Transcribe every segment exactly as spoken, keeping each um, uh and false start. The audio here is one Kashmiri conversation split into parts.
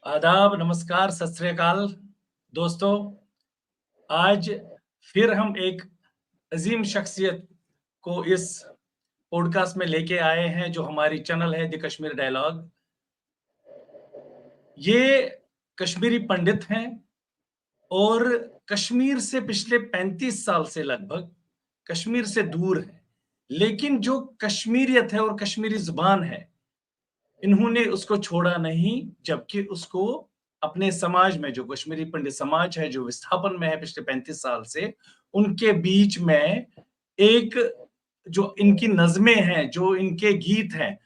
आदाब, नमस्कार, सत श्री अकाल। दोस्तों, आज फिर हम एक अजीम शख्सियत को इस पॉडकास्ट में लेके आए हैं, जो हमारी चैनल है द कश्मीर डायलॉग। ये कश्मीरी पंडित हैं और कश्मीर से पिछले पैंतीस साल से लगभग कश्मीर से दूर है, लेकिन जो कश्मीरियत है और कश्मीरी जुबान है, इन्होंने उसको छोड़ा नहीं, जबकि उसको अपने समाज में, जो कश्मीरी पंडित समाज है, जो विस्थापन में है पिछले पैंतीस साल से, उनके बीच में एक, जो इनकी नज़में हैं, जो इनके गीत हैं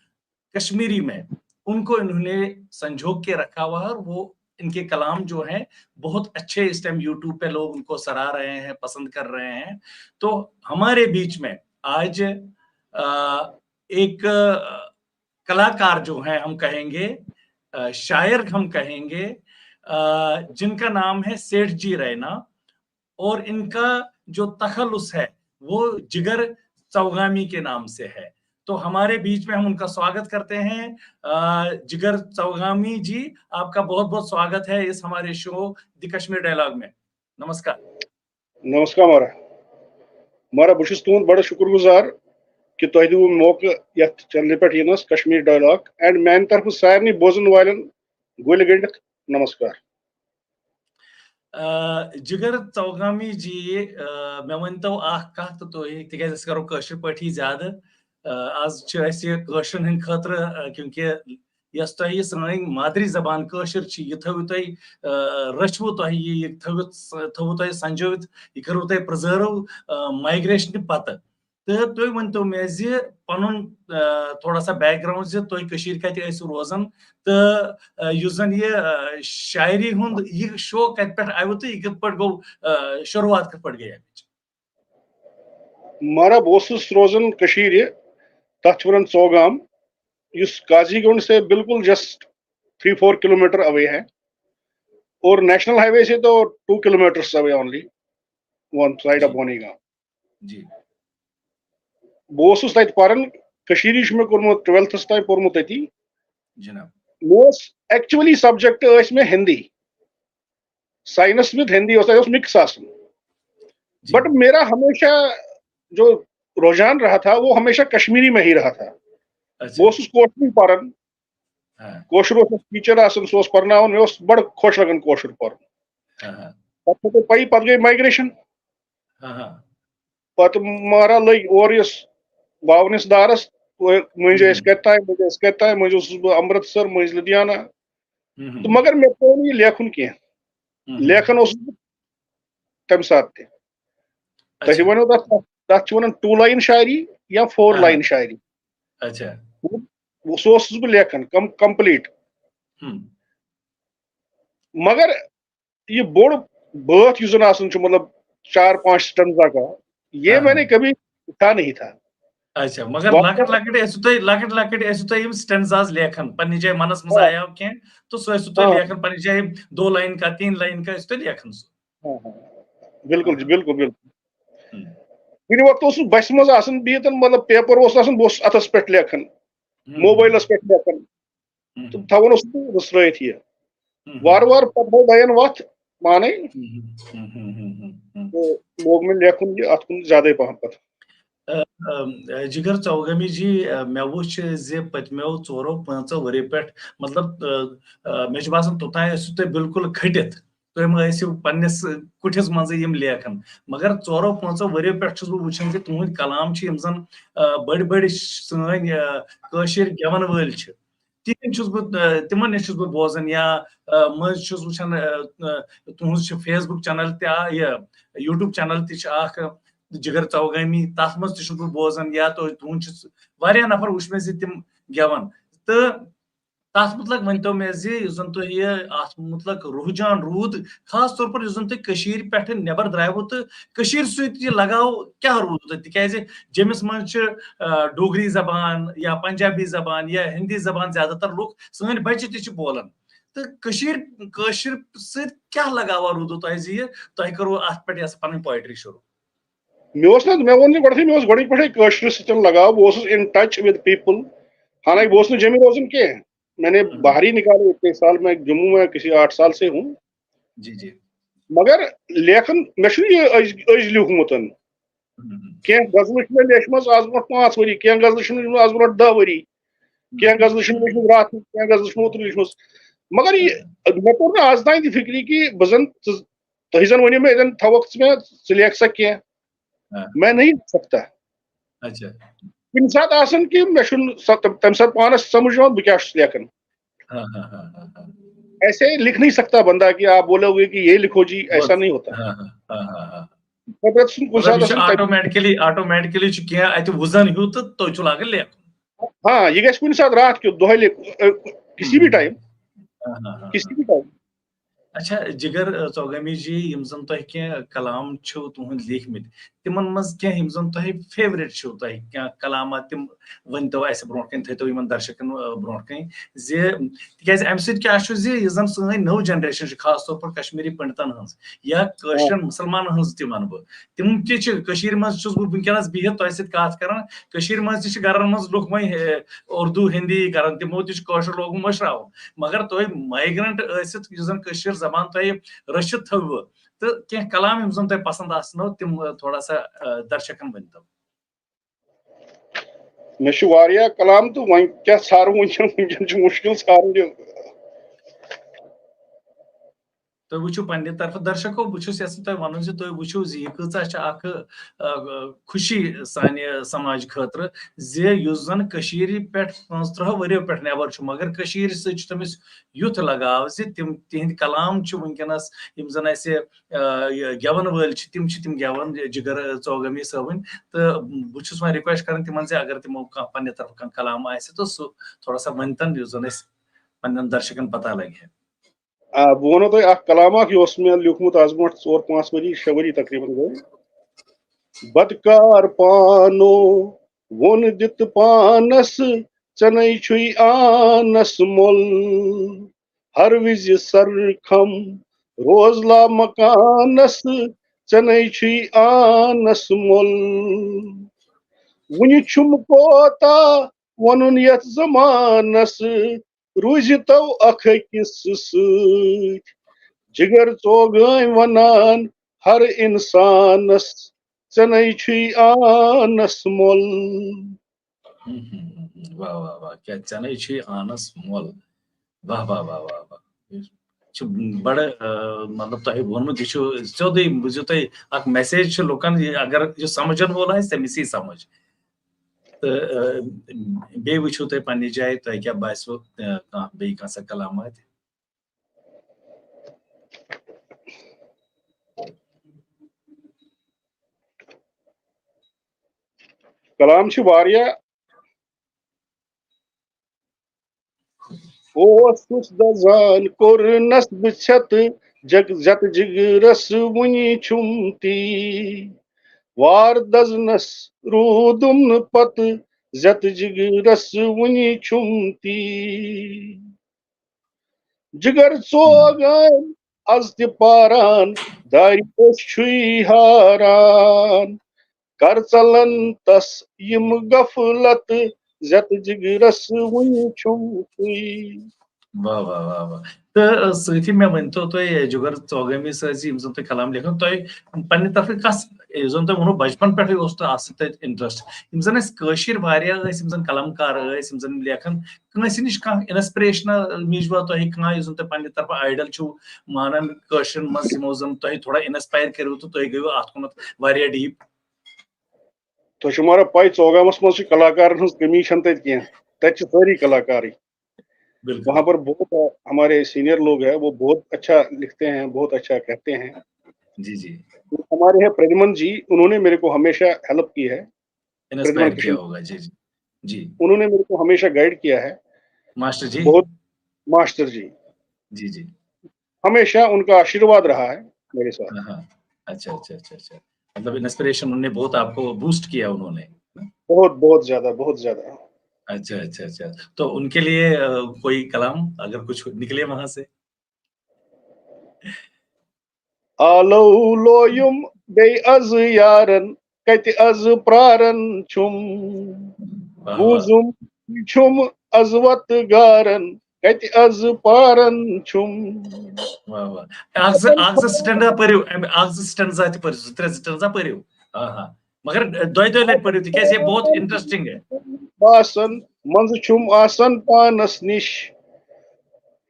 कश्मीरी में, उनको इन्होंने संजो के रखा हुआ है और वो इनके कलाम जो हैं, बहुत अच्छे इस टाइम YouTube पे लोग उनको सराह रहे हैं, पसंद कर रहे हैं। तो हमारे बीच में आज, अ, एक, अ, कलाकार जो हैं हम कहेंगे, अ, शायर हम कहेंगे, अ, जिनका नाम है सेठ जी रैना और इनका जो तखल्लुस है वो जिगर चौगामी के नाम से है। तो हमारे बीच में हम उनका स्वागत करते हैं। अ, जिगर चौगामी जी, आपका बहुत-बहुत स्वागत है इस हमारे शो द कश्मीर डायलॉग में। नमस्कार। नमस्कार मारा। मारा, बहٕ چھُس تُہُنٛد بڑٕ شُکُر گُزار کہِ تۄہہِ دیُتوٕ موقعہٕ یَتھ چینلہِ پٮ۪ٹھ یِنَس، کشمیر ڈائیلاگ، and میانہِ طرفہٕ سارنٕے بوزن والٮ۪ن گُلۍ گٔنٛڈِتھ نمسکار۔ آ، جگر چوگامی جی، آ، مےٚ ؤنۍ تو اکھ کتھ تہٕ تُہۍ، تِکیازِ أسۍ کرو کٲشِر پٲٹھی زیادٕ۔ آ، آز چھِ اَسہِ کٲشرٮ۪ن ہٕنٛدِ خٲطرٕ، آ، کیونکہِ یۄس تۄہہِ یہِ سٲنۍ مادری زبان کٲشِر چھِ، یہِ تھٲوِو تُہۍ، آ، رٔچھوٕ تۄہہِ، یہِ، یہِ تھٲوِتھ، تھٲووٕ تۄہہِ سنجٲوِتھ، یہِ کٔروٕ تۄہہِ پرزٲرٕو، آ، مایگریشنہِ پتہٕ۔ تہٕ تُہۍ ؤنۍ تو مےٚ زِ پنُن، آ، تھوڑا سا بیک گراؤنڈ زِ تُہۍ کٔشیٖرِ کتہِ ٲسِو روزان تہٕ، آ، یُس زن یہِ، آ، شاعری ہُنٛد یہِ شوق کتہِ پٮ۪ٹھ آیوٕ تہٕ یہِ کِتھ پٲٹھۍ گوٚو، آ، شروٗعات کِتھ پٲٹھۍ گٔے اَمِچ؟ مارا، بہٕ اوسُس روزان کٔشیٖرِ، تَتھ چھِ وَنان ژوگام، یُس قاضی گُنڈ سے بالکل just three four kilometer away ہے، اور نیشنل ہائی وے سے تو two kilometers away only, one side of جی۔ بونی گام۔ جی۔ بہٕ اوسُس تَتہِ پَران، کٔشیٖرِ چھُ مےٚ کوٚرمُت twelfthس تام پوٚرمُت تٔتی۔ جناب۔ مےٚ اوس actually subject ٲسۍ مےٚ ہِندی، science with ہِندی اوس، اوس mix آسان۔ جی۔ But میرا ہمیشہ جو رجحان رہا تھا، وہ ہمیشہ کشمیری میں ہی رہا تھا۔ اچھا۔ بہٕ اوسُس کٲشرُے پَران، ہاں۔ کٲشُر اوس اَسہِ ٹیٖچر آسان، سُہ اوس پَرناوان، مےٚ اوس بَڑٕ خۄش لَگان کٲشُر پَرُن۔ ہاں، ہاں۔ پَتہٕ چھو تۄہہِ پَیی، پَتہٕ گٔے migration۔ ہاں، ہاں۔ پَتہٕ مارا لٔگۍ اورٕ یُس واونِس دارَس، مٔنٛزۍ ٲسۍ ہم۔ کَتہِ تام، مٔنٛزۍ ٲسۍ کَتہِ تام، مٔنٛزۍ اوسُس بہٕ امرتسر، مٔنٛزۍ لُدھیانہ۔ ہم، ہم۔ تہٕ مگر مےٚ پیوٚو نہٕ یہِ لیکھُن کینٛہہ۔ ہم، ہم۔ لیکھان اوسُس بہٕ تَمہِ ساتہٕ تہِ۔ تۄہہِ اچھا۔ وَنو تَتھ، تَتھ چھِ وَنان two line شاعری یا four ہاں، ہاں۔ line شاعری۔ اچھا۔ وہ، سُہ اوسُس بہٕ لیکھان کم-، complete۔ ہم۔ مگر یہِ بوٚڑ بٲتھ یُس زَن آسان چھُ، مطلب، چار پانچ stanza کا، یہ ہاں، میں نے ہاں۔ کبھی لکھا نہیں تھا۔ اچھا، مگر واہ۔ لۄکٕٹۍ لۄکٕٹۍ ٲسِو تُہۍ، لۄکٕٹۍ لۄکٕٹۍ ٲسِو تُہۍ یِم stanzas لیکھان، پننہِ جایہِ منس منٛز ہاں۔ آیو کینٛہہ، تہٕ سُہ ٲسِو تُہۍ ہاں۔ لیکھان پننہِ جایہِ، دو line کا، تین line کا ٲسِو تُہۍ لیکھان سُہ۔ ہاں، ہاں۔ بِلکُل، ہاں۔ بِلکُل، بِلکُل۔ ہم۔ کُنہِ وقتہٕ اوسُس بسہِ منٛز آسان بِہِتھ، مطلب، paper اوس آسان، بہٕ اوسُس اَتھس پٮ۪ٹھ لیکھان، ہم۔ موبایلس پٮ۪ٹھ لیکھان، ہم۔ تہٕ تھاوان اوسُس بہٕ وٕژھرٲیِتھ یہِ۔ ہم۔ وارٕ وارٕ پتہٕ گوٚو لایَن وَتھ پانے۔ ہم، ہم، ہم، ہم، ہم۔ تہٕ لوگ مےٚ لیکھُن یہِ اَتھ کُن زیادَے پَہَم پَتہٕ۔ آ، آ، جگر چوگامی جی، آ، مےٚ وُچھ زِ پٔتمیو ژورو پانٛژو ؤریو پٮ۪ٹھ، مطلب، آ، آ، مےٚ چھُ باسان توٚتام ٲسِو تُہۍ بِلکُل کھٔٹِتھ، تُہۍ مہ ٲسِو پننِس کُٹھِس منٛزٕے یِم لیکھان، مگر ژورو پانٛژو ؤریو پٮ۪ٹھ چھُس بہٕ وُچھان زِ تُہنٛدۍ کلام چھِ یِم زن، آ، بٔڑۍ بٔڑۍ سٲنۍ، آ، کٲشِر گٮ۪ون وٲلۍ چھِ، تِہنٛدۍ چھُس بہٕ، آ، تِمن نِش چھُس بہٕ بوزان یا، آ، مٔنٛزۍ چھُس وُچھان، آ، آ، تُہنٛز چھِ Facebook channel تہِ، آ، یہِ YouTube channel تہِ چھِ اکھ، جگر چوگامی، تتھ منٛز تہِ چھُس بہٕ بوزان یا تُہۍ، تُہُنٛد چھُ واریاہ نفر وٕچھ مےٚ زِ تِم گٮ۪وان۔ تہٕ تتھ مُتعلق ؤنۍ تو مےٚ زِ یُس زن تۄہہِ یہِ اتھ مُتعلق رُحجان روٗد، خاص طور پر یُس زن تُہۍ کٔشیٖرِ پٮ۪ٹھٕ نٮ۪بر درٛایوٕ تہٕ کٔشیٖرِ سۭتۍ یہِ لگاو کیٛاہ روٗد تۄہہِ؟ تِکیازِ جیٚمِس منٛز چھِ، آ، ڈوگری زبان یا پنجابی زبان یا ہندی زبان زیادٕ تر لُکھ، سٲنۍ بچہِ تہِ چھِ بولان۔ تہٕ کٔشیٖرِ، کٲشِر سۭتۍ کیٛاہ لگاوا روٗدوٕ تۄہہِ زِ یہِ تۄہہِ کٔروٕ اتھ پٮ۪ٹھ یۄس پنٕنۍ poetry شروٗع؟ مےٚ اوس نہ، مےٚ ووٚن زِ گۄڈٕنیتھٕے، مےٚ اوس گۄڈٕنِکۍ پٮ۪ٹھٕے کٲشرِس سۭتۍ لگاو، بہٕ اوسُس in touch with people، حالانکہِ بہٕ اوسُس نہٕ جیٚمہِ روزان کینٛہہ، میں نے باہر ہی نکالے اتنے سال، میں جموں میں کسی آٹھ سال سے ہوں۔ جی جی۔ مگر لیکن مےٚ چھُنہٕ یہِ أزۍ أزۍ لیوٗکھمُت۔ ہم، ہم۔ کینٛہہ غزلہٕ چھِ مےٚ لیچھمٕژ آز برونٛٹھ پانٛژھ ؤری، کینٛہہ غزلہٕ چھِ مےٚ لیچھمٕژ آز برونٛٹھ دَہ ؤری، کینٛہہ غزلہٕ چھِ مےٚ لیچھمٕژ راتھ، کینٛہہ غزلہٕ چھِ مےٚ اوترٕ لیچھمٕژ۔ مگر یہِ مےٚ توٚر نہٕ آز تام تہِ فِکرِ کہِ بہٕ زَن ژٕ، تُہۍ زَن ؤنِو مےٚ، ییٚتٮ۪ن تھاوَکھ ژٕ مےٚ، ژٕ لیکھ سا کینٛہہ۔ ہاں۔ میں نہیں لکھ سکتا۔ اچھا۔ کُنہِ ساتہٕ آسان کہِ مےٚ چھُنہٕ سۄ-، تَمہِ ساتہٕ پانَس سَمٕجھ یِوان بہٕ کیٛاہ چھُس لیکھان۔ ہاں، ہاں، ہاں، ہاں، ہاں۔ ایسے لکھ نہیں سکتا بندہ کہ آپ بولو گے کہ یہ لکھو جی، ایسا بس۔ نہیں ہوتا۔ ہاں، ہاں، ہاں، ہاں، ہاں۔ قدرت سُنٛد کُنہِ مطلب، یہِ ساتہٕ چھُ آسان تَمہِ آٹومیٹکلی، آٹومیٹکلی چھُ کینٛہہ اَتہِ وُزان ہیوٗ تہٕ تُہۍ چھُو لاگان لیکھُن۔ ہاں، یہ گژھِ کُنہِ ساتہٕ راتھ کیُتھ، دۄہلہِ، ٲ، کسی بھی ٹائم، ہاں، ہاں، ہاں، کسی ہاں۔ بھی ٹائم۔ اچھا، جگر، ٲ، ژوگامی جی، یِم زَن تۄہہِ کینٛہہ کلام چھِو تُہٕنٛدۍ لیکھمٕتۍ، تِمن منٛز کینٛہہ یِم زَن تۄہہِ فیورٹ چھِو، تۄہہِ کینٛہہ کلامات تِم ؤنۍتو اَسہِ برونٛٹھ کَنہِ، تھٲیتو یِمن درشکن، ٲ، برونٛٹھ کَنہِ زِ، تِکیٛازِ اَمہِ سۭتۍ کیٛاہ چھُ زِ یُس زَن سٲنۍ نٔو جنریشن چھِ، خاص طور پر کشمیٖری پنڈتن ہٕنٛز یا کٲشرٮ۪ن مُسلمانن ہٕنٛز تہِ وَنہٕ بہٕ، تِم تہِ چھِ کٔشیٖرِ منٛز چھُس بہٕ وٕنکیٚنَس بِہِتھ تۄہہِ سۭتۍ کَتھ کَران۔ کٔشیٖرِ منٛز تہِ چھِ گَرَن منٛز لُکھ وۄنۍ، اے، اُردو، ہِندی کَران، تِمو تہِ چھُ کٲشُر لوگمُت مٔشراوُن۔ مگر تُہۍ مایگرنٹ ٲسِتھ، یُس زَن کٔشیٖر زبان تۄہہِ رٔچھِتھ تھٲوٕ، تہٕ کینٛہہ کلام یِم زَن تۄہہِ پَسنٛد آسنو، تِم، اے، تھوڑا سا، اے، درشکَن ؤنۍتو۔ مےٚ چھُ واریاہ کلام تہٕ وۄنۍ کیٛاہ ژھارٕ وٕنکیٚن، وٕنکیٚن چھُ مُشکِل ژھارُن یہِ۔ تُہۍ وٕچھِو پننہِ طرفہٕ، درشکو، بہٕ چھُس یژھان تۄہہِ وَنُن زِ تُہۍ وٕچھِو زِ یہِ کۭژاہ چھِ اکھ، آ، خوشی سانہِ سماج خٲطرٕ زِ یُس زن کٔشیٖرِ پٮ۪ٹھ پانٛژترٕٛہو ؤرِیو پٮ۪ٹھ نٮ۪بر چھُ، مگر کٔشیٖرِ سۭتۍ چھُ تٔمِس یُتھ لگاو زِ تِم، تِہنٛدۍ کلام چھِ وٕنکیٚنس، یِم زن اَسہِ، آ، یہِ گٮ۪ون وٲلۍ چھِ، تِم چھِ تِم گٮ۪وان جگر ژوگامی صٲبٕنۍ۔ تہٕ بہٕ چھُس وۄنۍ request کران تِمن زِ اگر تِمو کانٛہہ پننہِ طرفہٕ کانٛہہ کلام آسہِ تہٕ سُہ تھوڑا سا ؤنۍتن، یُس زن اَسہِ پننٮ۪ن درشکن پتہ لگہِ ہے۔ آ، بہٕ وَنو تۄہہِ اکھ کلام اکھ، یہِ اوس مےٚ لیوٗکھمُت آز برونٛٹھ ژور پانٛژھ ؤری، شےٚ ؤری تقریباً گوٚو۔ بدکار پانو ووٚن دِتھ پانس، ژےٚ نے چھُے آنس مۄل۔ ہر وِزِ سرکھم روزلا مکانس، ژےٚ نے چھُے آنس مۄل۔ وُنہِ چھُم کوتاہ وَنُن یَتھ زمانس، روٗزِتو اکھ أکِس سۭتۍ۔ جگر ژوگٲمۍ وَنان ہر اِنسانس، ژےٚ نے چھُے آنس مۄل۔ ہم، ہم، ہم، ہم۔ واہ، واہ، واہ، کیٛاہ ژےٚ نے چھُے آنس مۄل۔ واہ، واہ، واہ، واہ، واہ۔ یہِ چھُ بڑٕ، آ، مطلب، تۄہہِ ووٚنمُت، یہِ چھُ سیوٚدُے، بوٗزِو تُہۍ، اکھ message چھُ لُکن، یہِ اگر یہِ سمجھن وول آسہِ، تٔمِس یی سمجھ۔ تہٕ، آ، بیٚیہِ وٕچھِو تُہۍ پننہِ جایہِ، تۄہہِ کیٛاہ باسِوٕ، آ، کانٛہہ بیٚیہِ کانٛہہ سا کلام آسہِ۔ کلام چھِ واریاہ۔ اوسُس دزان کوٚرنس بہٕ ژھٮ۪تہٕ، جگ-، زٮ۪تہٕ جگرس وُنہِ چھُم تی۔ وار دزنس روٗدُم نہٕ پتہٕ، زٮ۪تہٕ جگرس وُنہِ چھُم تی۔ جگر ژوگان از تہِ پاران، دارِ پوش چھُے ہاران۔ کر ژلن تس یِم غفلت، زٮ۪تہٕ جگرس وُنہِ چھُم تی۔ واہ، واہ، واہ، واہ۔ تہٕ، آ، سۭتی مےٚ ؤنۍتو تُہۍ، آ، جگر ژوگٲمی صٲب، یِم زن تُہۍ کلام لیکھان، تۄہہِ پننہِ طرفہٕ کس، یُس زن تۄہہِ ووٚنوُ بچپن پٮ۪ٹھٕے اوس تۄہہِ اَتھ سۭتۍ تۄہہِ interest، یِم زن اَسہِ کٲشِرۍ واریاہ ٲسۍ، یِم زن قلم کار ٲسۍ، یِم زن لیکھان، کٲنٛسہِ نِش کانٛہہ inspiration میجوا تۄہہِ کانٛہہ، یُس زن تۄہہِ پننہِ طرفہٕ idol چھُو مانان کٲشرٮ۪ن منٛز، یِمو زن تۄہہِ تھوڑا inspire کٔرِو تہٕ تُہۍ گٔیوٕ اتھ کُنتھ واریاہ deep؟ تۄہہِ چھُو مگر پَے، ژوگامَس منٛز چھِ کلاکارَن ہٕنٛز کٔمی چھَنہٕ تَتہِ کینٛہہ۔ تَتہِ چھِ سٲری کلاکارٕے۔ بِلکُل۔ وہاں پر بہت، آ، ہمارے senior لوگ ہیں، وہ بہت اچھا لکھتے ہیں، بہت اچھا کہتے ہیں۔ جی، جی۔ ہمارے ہیں پردمن جی، انہوں نے میرے کو ہمیشہ help کی ہے۔ Inspire پردمن کیا کشن۔ ہوگا، جی، جی۔ جی۔ انہوں نے میرے کو ہمیشہ guide کیا ہے۔ ماسٹر جی۔ بہت، ماسٹر جی۔ جی، جی۔ ہمیشہ ان کا آشیرواد رہا ہے میرے ساتھ۔ ہاں، ہاں۔ اچھا، اچھا، اچھا، اچھا۔ مطلب inspiration انہوں نے بہت آپ کو boost کیا انہوں نے۔ بہت، بہت زیادہ، بہت زیادہ۔ اچھا، اچھا، اچھا۔ تو ان کے لیے، آ، کوئی کلام اگر کچھ نکلے وہاں سے؟ آلو لویم بے از یارن، کتہِ از پرارن چھُم۔ واہ، واہ۔ بوزم چھُم از وت گارن، کتہِ از پاران چھُم۔ واہ واہ۔ اکھ زٕ اکھ زٕ سٹینڈا پٔرِو، امہِ اکھ زٕ سٹینڈا تہِ پٔرِو، زٕ ترٛےٚ سٹینڈا پٔرِو۔ آ ہا۔ مگر دۄیہِ دۄیہِ لٹہِ پٔرِو، تِکیازِ یہِ بہت انٹرسٹنگ ہے۔ باسان منٛزٕ چھُم آسان پانس نِش۔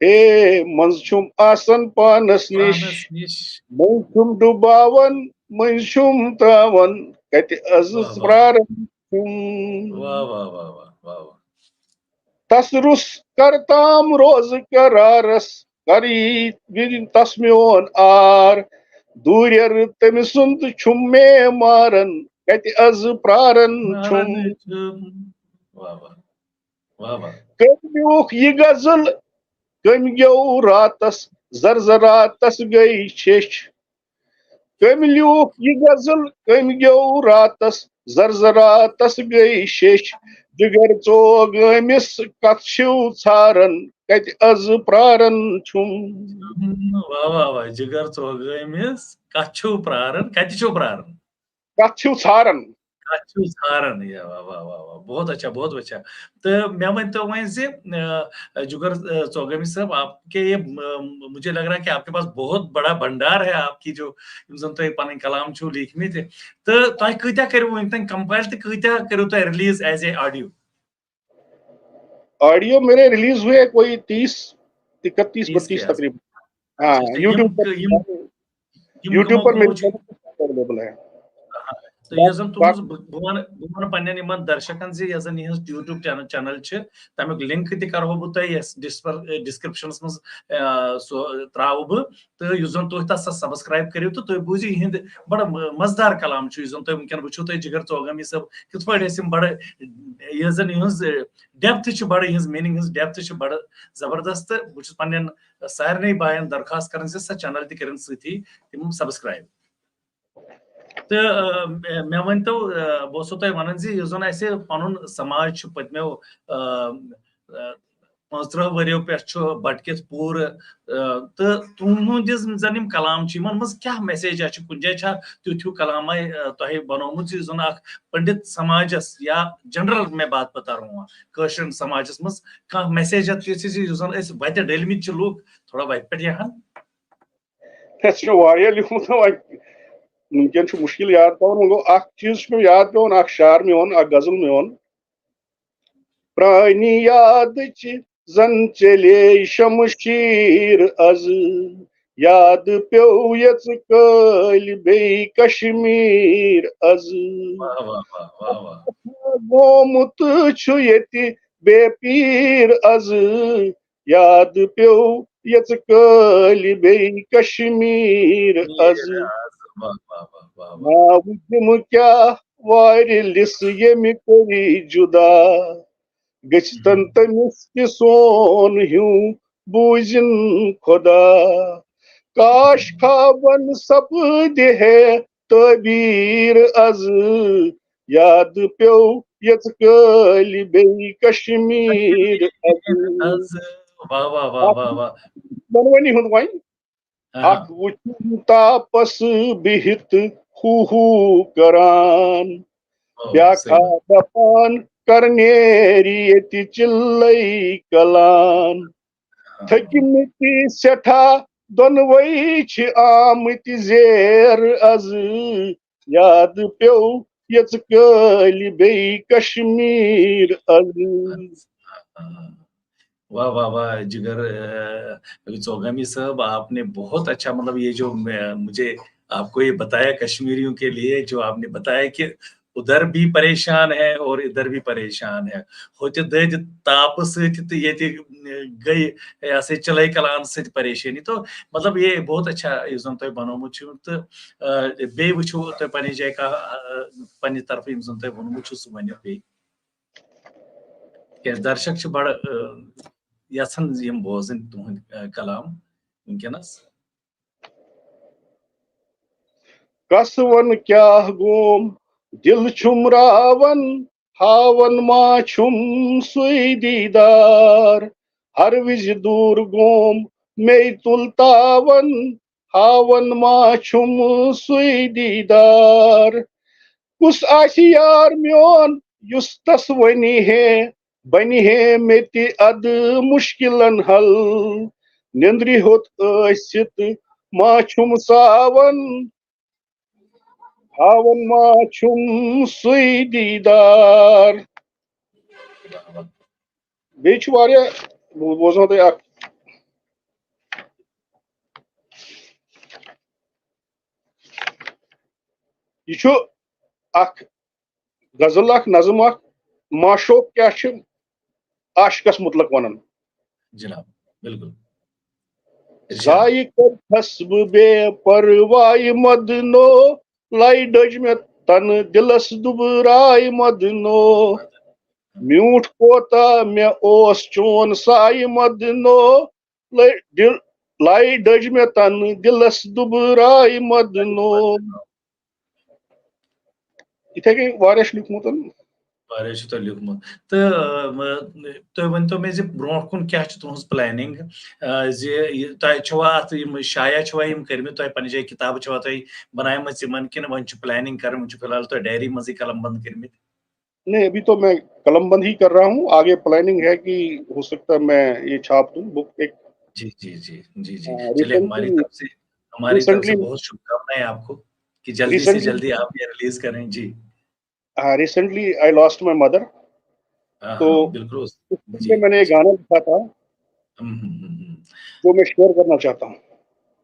ہے، منٛزٕ چھُم آسان پانس نِش۔ پانس نِش۔ مٔنٛزۍ چھُم ڈُباوان، مٔنٛزۍ چھُم تراوان، کتہِ از واہ واہ۔ پراران چھُم۔ واہ واہ واہ واہ واہ واہ۔ تس رُس کرتام روزٕ قرارس، کر یی وِنہِ تس میون آر۔ دوٗرٮ۪ر تٔمۍ سُنٛد چھُم مے ماران، کتہِ از پراران چھُم۔ واہ واہ۔ واہ واہ۔ کٔمۍ لیوٗکھ یہِ غزل، کٔمۍ گیوٚو راتس، زرزراتس گٔے چھیٚچھ۔ کٔمۍ لیوٗکھ یہِ غزل، کٔمۍ گیوٚو راتس، زرزراتس گٔے شیٚچھ۔ جگر ژوگٲمِس کتھ چھِو ژھاران، کتہِ از پراران چھُم۔ واہ واہ واہ، جگر ژوگٲمِس کتھ چھِو پراران، کتہِ چھِو پراران؟ کتھ چھِو ژھاران؟ کتھ چھِو ژھاران؟ یا واہ واہ واہ واہ، بہت اچھا، بہت اچھا۔ تہٕ مےٚ ؤنۍ تو وۄنۍ زِ، آ، جگر، آ، ژوگٲمِس صٲب، آپ کے یہ، آ، مجھے لگ رہا ہے کہ آپ کے پاس بہت بڑا بھنڈار ہے آپ کی، جو یِم زن تۄہہِ پنٕنۍ کلام چھِو لیٖکھمٕتۍ۔ تہٕ تۄہہِ کۭتیاہ کٔرِو وٕنیُک تام compile تہٕ کۭتیاہ کٔرِو تۄہہِ release as a audio؟ Audio میرے ریلیز ہوئے کوئی تیس، اکتیس، تیس بتیس کے آس-، تقریباً۔ ہاں، اچھا، اچھا، یوٹیوب یِم پر، کہٕ-، یِم، یِم یوٹیوب کٕمو، پر میرے کٕمو چھِ؟ اویلیبل ہے۔ تہٕ یۄس زن تُہٕنٛز بہٕ، بہٕ ونہٕ، بہٕ ونہٕ پننٮ۪ن یِمن درشکن زِ یۄس زن یِہٕنٛز یوٹیوب چینل، چینل چھِ، تمیُک لنک تہِ کرہو بہٕ تۄہہِ یس ڈسکرپشنس منٛز، آ، سُہ تراوٕ بہٕ۔ تہٕ یُس زن تُہۍ تتھ سۄ سبسکرایب کٔرِو تہٕ تُہۍ بوٗزِو یِہنٛد بڑٕ م-، مزٕدار کلام چھُ، یُس زن تُہۍ وٕنکیٚن وٕچھِو تُہۍ جگر ژوگٲمی صٲب کِتھ پٲٹھۍ ٲسۍ یِم بڑٕ، یۄس زن یِہٕنٛز، آ، ڈیپتھ چھِ بڑٕ، یِہٕنٛز میٖنِنگ، یِہٕنٛز ڈیپتھ چھِ بڑٕ زبردست۔ تہٕ بہٕ چھُس پننٮ۪ن سارنٕے باین درخواست کران زِ سۄ چینل تہِ کٔرِن سۭتی تِم سبسکرایب۔ تہٕ، آ، مےٚ، مےٚ ؤنۍ تو، آ، بہٕ اوسو تۄہہِ ونان زِ یُس زن اسہِ پنُن سماج چھُ پٔتمیو، آ، آ، پانٛژترٕٛہ ؤرِیو پٮ۪ٹھ چھُ بٹکِتھ پوٗرٕ، آ، تہٕ تُہنٛد یُس زن یِم کلام چھِ، یِمن منٛز کیٛاہ message چھِ؟ کُنہِ جایہِ چھا تیُتھ ہیوٗ کلامے، آ، تۄہہِ بنومُت زِ یُس زن اکھ پنڈت سماجس یا general میں بات بتا رہا ہوں، کٲشرٮ۪ن سماجس منٛز کانٛہہ message تِژھ زِ یُس زن أسۍ وتہِ ڈٔلۍ مٕتۍ چھِ لُکھ، تھوڑا وتہِ پٮ۪ٹھ یِہن؟ اَسہِ چھُ واریاہ لیوٗکھمُت، وۄنۍ وٕنکیٚن چھُ مُشکِل یاد پٮ۪وان۔ وۄنۍ گوٚو اکھ چیٖز چھُ مےٚ یاد پٮ۪وان، اکھ شعر میون، اکھ غزل میون۔ پرٛانہِ یادٕچ زن چلے شمشیٖر از، یاد پیوٚو یژٕ کٲلۍ بیٚیہِ کشمیٖر از۔ واہ واہ واہ واہ واہ۔ گومُت چھُ ییٚتہِ بے پیٖر از، یاد پیوٚو یژٕ کٲلۍ بیٚیہِ کشمیٖر از۔ واہ واہ واہ واہ واہ۔ ناو دِمہٕ کیٛاہ وارِ لِس ییٚمہِ کٔری جُدا، گٔژھتن تٔمِس تہِ سون ہیوٗ بوٗزِن خۄدا۔ کاش خوابن سپدِ ہے تعبیٖر از، یاد پیوٚو یژٕ کٲلۍ بیٚیہِ کشمیٖر از۔ از۔ واہ واہ واہ واہ واہ۔ دۄنوٕنی ہُنٛد وۄنۍ۔ آہا۔ اکھ وُچھُن تاپس بِہِتھ ہو ہو کران، او، بیاکھ صحیح۔ ہا دپان کر نیرِ ییٚتہِ چِلے کلان۔ آہا۔ تھٔکمٕتۍ سٮ۪ٹھاہ دۄنوَے چھِ آمٕتۍ زیر از، یاد پیوٚو یژٕ کٲلۍ بیٚیہِ کشمیٖر از۔ واہ واہ واہ جگر، اہ، ژوگامی صاحب، آپ نے بہت اچھا، مطلب، یہ جو میں، مجھے آپ کو یہ بتایا کشمیریوں کے لیے، جو آپ نے بتایا کہ ادھر بھی پریشان ہے اور ادھر بھی پریشان ہے، ہوٚتہِ دٔدۍ تاپہٕ سۭتۍ تہٕ ییٚتہِ گٔے یہِ ہسا یہِ چِلَے کلان سۭتۍ پریشٲنی۔ تو مطلب یہ بہت اچھا یُس زن تۄہہِ بنومُت چھُ تہٕ، آ، بیٚیہِ وٕچھِو تۄہہِ پننہِ جایہِ کانٛہہ، آ، پننہِ طرفہٕ یِم زن تۄہہِ ووٚنمُت چھُ سُہ ؤنِو بیٚیہِ۔ کیٛازِ درشک چھِ بڑٕ، آ، یژھان یِم بوزٕنۍ تُہنٛدۍ، آ، کلام وٕنکیٚنس۔ کس ون کیاہ گوم دل چھُم راون، ہاون ما چھُم سُے دیدار۔ ہر وِزِ دوٗر گوم مے تُل تاون، ہاون ما چھُم سُے دیدار۔ کُس آسہِ یار میون یُس تس ونہِ ہے، بنہِ ہے مےٚ تہِ ادٕ مُشکِلن حل۔ نیٚنٛدرِ ہوٚت ٲسِتھ ما چھُم ساون، ہاوان ما چھُم سُے دیٖدار۔ بیٚیہِ چھُ واریاہ، بہٕ بوزناو تۄہہِ اکھ۔ یہِ چھُ اکھ غزل، اکھ نظم، اکھ معشوق کیٛاہ چھُ عاشقس متعلق ونان۔ جناب، بالکل۔ ضایع کٔرتھس بہٕ بے پرواہی مدنو، لے ڈٔج مےٚ تنہٕ دِلس دُبراے مدنو۔ میوٗٹھ کوتاہ مےٚ اوس چون سایہِ مدنو، لے دِل، لے ڈٔج مےٚ تنہٕ دِلس دُبراے مدنو۔ یِتھے کٔنۍ واریاہ چھُ لیوٗکھمُت۔ واریاہ چھُ تۄہہِ لیوٗکھمُت۔ تہٕ، آ، تُہۍ ؤنۍ تو مےٚ زِ برونٛٹھ کُن کیٛاہ چھِ تُہٕنٛز planning؟ آ، زِ یہِ تۄہہِ چھوا اَتھ یِم شایع چھوا یِم کٔرمٕتۍ، تۄہہِ پننہِ جایہِ کِتابہٕ چھوا تۄہہِ بنایمژٕ یِمن، کِنہٕ وۄنۍ چھُ planning کرٕنۍ، وۄنۍ چھُ فی الحال تۄہہِ diary منٛزٕے قلم بند کٔرمٕتۍ؟ نہیں، ابھی تو میں قلم بند ہی کر رہا ہوں، آگے planning ہے کہ ہو سکتا ہے میں یہ چھاپ دوں بک ایک۔ جی، جی، جی، جی، جی۔ ہاں، چلیے، ہماری recently، طرف سے، ہماری طرف سے recently، بہت شبھ کامنائیں آپ کو کہ جلدی سے recently، جلدی آپ یہ release کریں۔ جی۔ ہاں، recently I lost my mother۔ ہاں، تو ہاں، بالکل۔ اس جی۔ میں میں نے یہ گانا لکھا تھا، ہم، ہم، ہم، ہم۔ جو میں شیئر کرنا چاہتا ہوں۔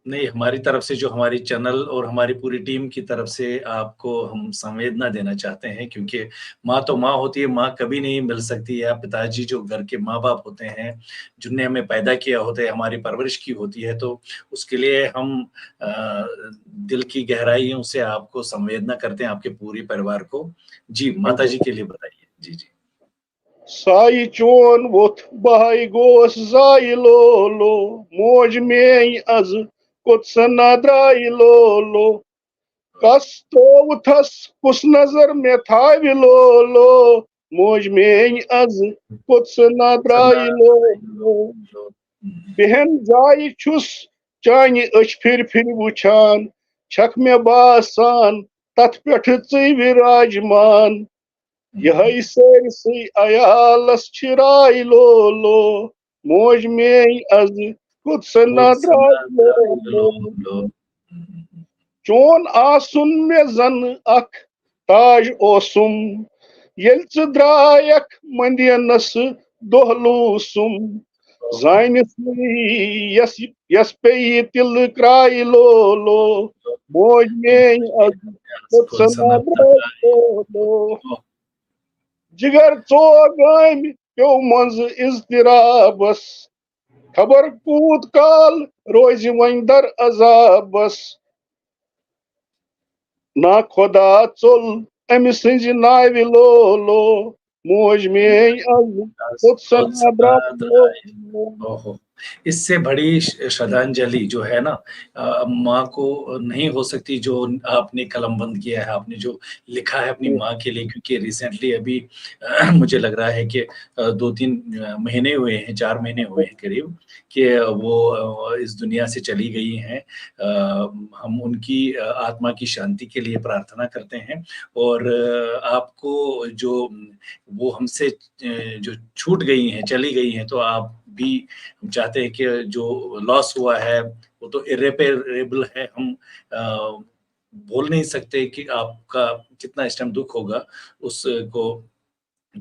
نہیں، ہماری طرف سے، جو ہماری چینل اور ہماری پوری ٹیم کی طرف سے آپ کو ہم سنویدنا دینا چاہتے ہیں، کیونکہ ماں تو ماں ہوتی ہے، ماں کبھی نہیں مل سکتی ہے۔ پتا جی جو گھر کے ماں باپ ہوتے ہیں، جن نے ہمیں پیدا کیا ہوتا ہے، ہماری پرورش کی ہوتی ہے، تو اس کے لیے ہم، آ، دل کی گہرائیوں سے آپ کو سنویدنا کرتے ہیں، آپ کے پوری پریوار کو۔ جی، ماتا جی کے لیے بتائیے۔ جی، جی۔ سایہِ چون ووٚتھ بہٕ ہاے گوس زایہِ لولو، موج میٲنۍ از کوٚت سا نادرایہِ لولو۔ کس تووُتھس کُس نظر مےٚ تھاوِ لولو، موج میٲنۍ از کوٚت سا نادرایہِ لولو۔ بیہن جایہِ چھُس چانہِ أچھ پھِرِ پھِرِ وٕچھان، چھکھ مےٚ باسان تتھ پٮ۪ٹھ ژٕے وِراجمان۔ یِہے سٲرسٕے عیالس چھِ راے لولو، موج میٲنۍ از کوٚت سا نادرایہِ لولو۔ چون آسُن مےٚ زن اکھ تاج اوسُم، ییٚلہِ ژٕ درٛایکھ مندینس دۄہ لوٗسُم۔ زانہِ سُے یس، یس پیٚیہِ تِلہٕ کرٛایہِ لولو، موج میٲنۍ از کوٚت سا نادرایہِ لولو۔ جگر ژوگامہِ پیوٚو منٛزٕ اضطرابس، خبر کوٗت کال روزِ وۄنۍ در عذابس۔ نا خدا ژوٚل أمۍ سٕنٛزِ ناوِ لولو، موج میٲنۍ از کوٚت سا نادرایہِ لولو۔ اوہو۔ اس سے بڑی ش-، شردھانجلی جو ہے نا، آ، ماں کو نہیں ہو سکتی، جو آپ نے قلم بند کیا ہے، آپ نے جو لکھا ہے اپنی ماں کے لیے، کیونکہ ریسنٹلی ابھی مجھے لگ رہا ہے کہ، آ، دو تین، آ، مہینے ہوئے ہیں، چار مہینے ہوئے ہیں قریب، کہ وہ، آ، اس دنیا سے چلی گئی ہیں۔ آ، ہم ان کی، آ، آتما کی شانتی کے لیے پرارتھنا کرتے ہیں، اور، آ، آپ کو جو وہ ہم سے، آ، جو چھوٹ گئی ہیں، چلی گئی ہیں، تو آپ بھی، ہم چاہتے ہیں کہ جو لاس ہوا ہے وہ تو اریپیریبل ہے، ہم، آ، بول نہیں سکتے کہ آپ کا کتنا اس ٹائم دکھ ہوگا، اس کو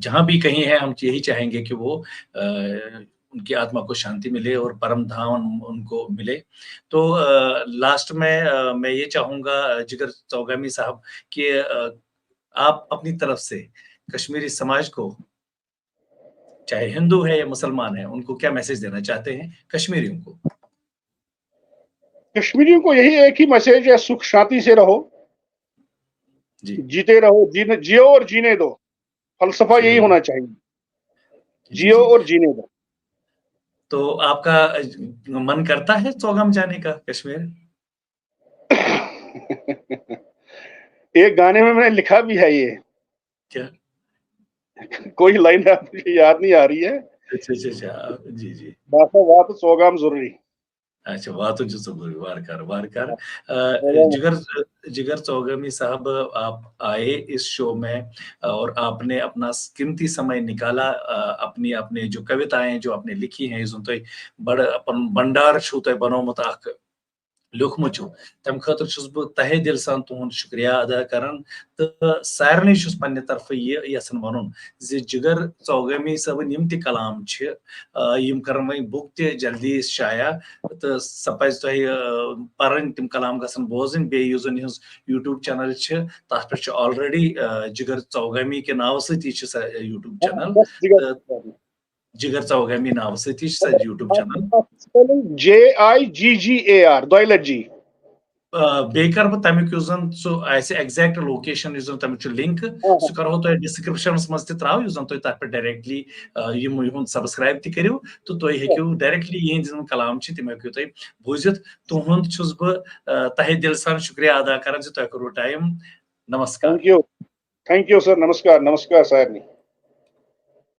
جہاں بھی کہیں ہیں، ہم یہی چاہیں گے کہ وہ، آ، ان کی آتما کو شانتی ملے اور پرم دھام ان کو ملے۔ تو، آ، لاسٹ میں، آ، میں یہ چاہوں گا، آ، جگر چوگامی صاحب، کہ، آ، آپ اپنی طرف سے کشمیری سماج کو، چاہے ہندو ہے یا مسلمان ہے، ان کو کیا میسج دینا چاہتے ہیں کشمیریوں کو؟ کشمیریوں کو یہی ایک ہی میسج ہے، سکھ شانتی سے رہو، جی۔ جیتے رہو، جینے، جیو اور جینے دو۔ فلسفہ یہی جی۔ ہونا چاہیے، جیو جی۔ اور جینے دو۔ تو آپ کا من کرتا ہے چوگام جانے کا کشمیر؟ ایک گانے میں میں نے لکھا بھی ہے یہ۔ کیا؟ کوئی لائن ہے، مجھے یاد نہیں آ رہی ہے۔ اچھا، اچھا، اچھا، جی، جی۔ باسان واتہٕ ژوگام ضروٗری۔ اچھا، واتُن چھُ ژوٚبرُے، وارٕ کارٕ، وارٕ کارٕ۔ آ، جگر، جگر چوگامی صاحب، آپ آئے اس شو میں اور آپ نے اپنا قیمتی سمے نکالا، آ، اپنی، اپنے جو کویتائیں جو آپ نے لکھی ہیں، یُس زن تۄہہِ بڑٕ پنُن بنڈار چھُو تۄہہِ بنومُت اکھ، لیوٗکھمُت چھُو، تَمہِ خٲطرٕ چھُس بہٕ تہے دِل سان تُہُنٛد شُکریہ ادا کران۔ تہٕ سارنٕے چھُس پننہِ طرفہٕ یہِ یژھان وَنُن زِ جگر چوگامی صٲبٕنۍ یِم تہِ کلام چھِ، آ، یِم کرن وۄنۍ بُک تہِ جلدی شایع۔ تہٕ سۄ پزِ تۄہہِ، آ، پرٕنۍ، تِم کلام گژھن بوزٕنۍ۔ بیٚیہِ یُس زن یِہٕنٛز YouTube channel چھِ، تتھ پٮ۪ٹھ چھُ already، آ، جگر چوگامی کہِ ناوٕ سۭتی چھِ سۄ YouTube channel۔ بس جگر تہٕ جگر چوگامی ناوٕ سۭتی چھِ سۄ YouTube channel۔ Spelling J I G G A R، دۄیہِ لٹہِ جی۔ آ، بیٚیہِ کرٕ بہٕ تمیُک یُس زن سُہ آسہِ exact location، یُس زن تمیُک چھُ link، آ۔ سُہ کرہو تۄہہِ descriptionس منٛز تہِ ترٛاو، یُس زن تُہۍ تتھ پٮ۪ٹھ directly، آ، یِم یِہُنٛد subscribe تہِ کٔرِو، تہٕ تُہۍ ہیٚکِو directly یِہنٛدۍ یِم کلام چھِ، تِم ہیٚکِو تُہۍ بوٗزِتھ۔ تُہُنٛد چھُس بہٕ، آ، تہہِ دِل سان شُکریہ ادا کران زِ تۄہہِ کوٚروٕ time۔ Namaskar. Thank you, thank you sir، نمسکار، نمسکار سارنٕے۔